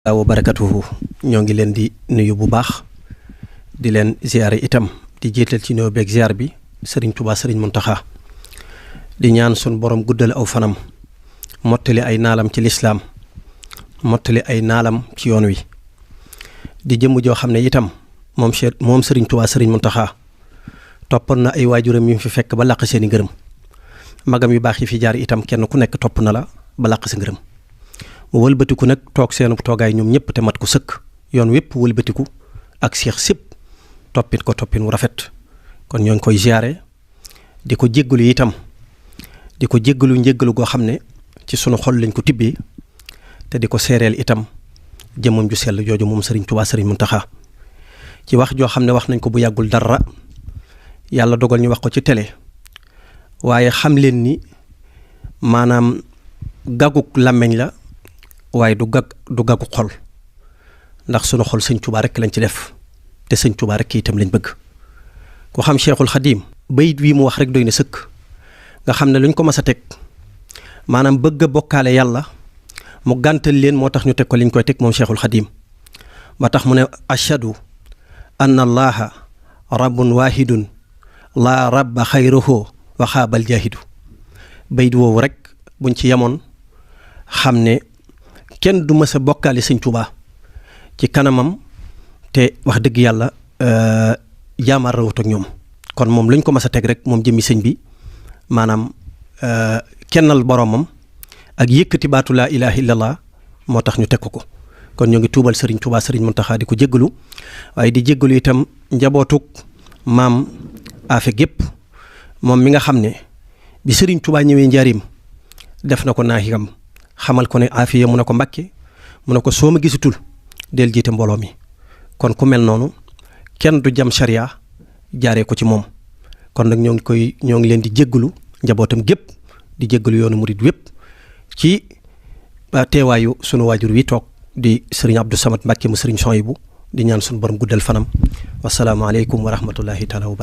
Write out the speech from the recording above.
wa barakatuhu ñoo ngi leen di nuyu bu baax di leen ziaré itam di jéetal ci nuyoo beeg ziar bi Serigne Touba Serigne Mountakha di ñaan sun borom guddal aw fanam mottali ay naalam ci l'islam mottali ay naalam ci yoon wi di jëm joo xam ne itam moom Serigne Touba Serigne Mountakha toppoon na ay waajuram yu fi fekk ba làq seeni ngërëm magam yu baax yi fi jaar itam kenn ku nekk topp na la ba làq sa ngërëm mu wëlbatiku nag toog seenu toogaay ñoom ñëpp te mat ko sëkk yoon wépp wëlbatiku ak seex sépp toppin ko toppin wu rafet kon ñoo ngi koy ziare di ko jéggalu itam di ko jéggalu njéggalu goo xam ne ci sunu xol lañ ko tibbee te di ko seereel itam jëmmam ju sell jooju moom Serigne Touba Serigne Mountakha ci wax joo xam ne wax nañ ko bu yàggul dara yàlla dogal ñu wax ko ci télé waaye xam leen ni maanaam gàgguk làmmeñ la waaye du gàggu xol ndax sunu xol sëñ Touba rek lañ ci def te sëñ Touba rek itam lañ bëgg ko xam Cheikhul Khadim bayit wi mu wax rek doy na sëkk nga xam ne luñ ko mas a teg maanaam bëgg a bokkaale yàlla mu gàntal leen moo tax ñu teg ko liñ koy teg moom Cheikhul Khadim ba tax mu ne ashhadu anna allaha rabbun wahidun la rabba xayruhu wa xaabal jaahidu bayit woowu rek buñ ci yemoon xam ne kenn du mës a bokkaale sëñ Touba ci kanamam te wax dëgg yàlla jaamaar rawut ak ñoom kon moom luñ ko mës a teg rek moom jëmmi sëñ bi maanaam kennal boromam ak yëkkati baatu laa ilaha illallah moo tax ñu teg ko kon ñoo ngi tuubal Serigne Touba Serigne Mountakha di ko jéggalu waaye di jéggalu itam njabootuk maam Afe gépp moom mi nga xam ne bi Serigne Touba ñëwee njaarim def na ko naahigam xamal ko ne Afiya mu ne ko Mbàkke mu ne ko soo ma gisatul del jiite mbooloo mi kon ku mel noonu kenn du jam sharia jaaree ko ci moom kon nag ñoo ngi leen di jéggalu njabootam gépp di jéggalu yoonu murid wépp ci teewaayu sunu waajur wi toog di Serigne Abdou Samad Mbàkke mu Serigne Souhaïbou di ñaan sunu borom guddal fanam wassalaamu aleykum wa rahmatullahi taala wa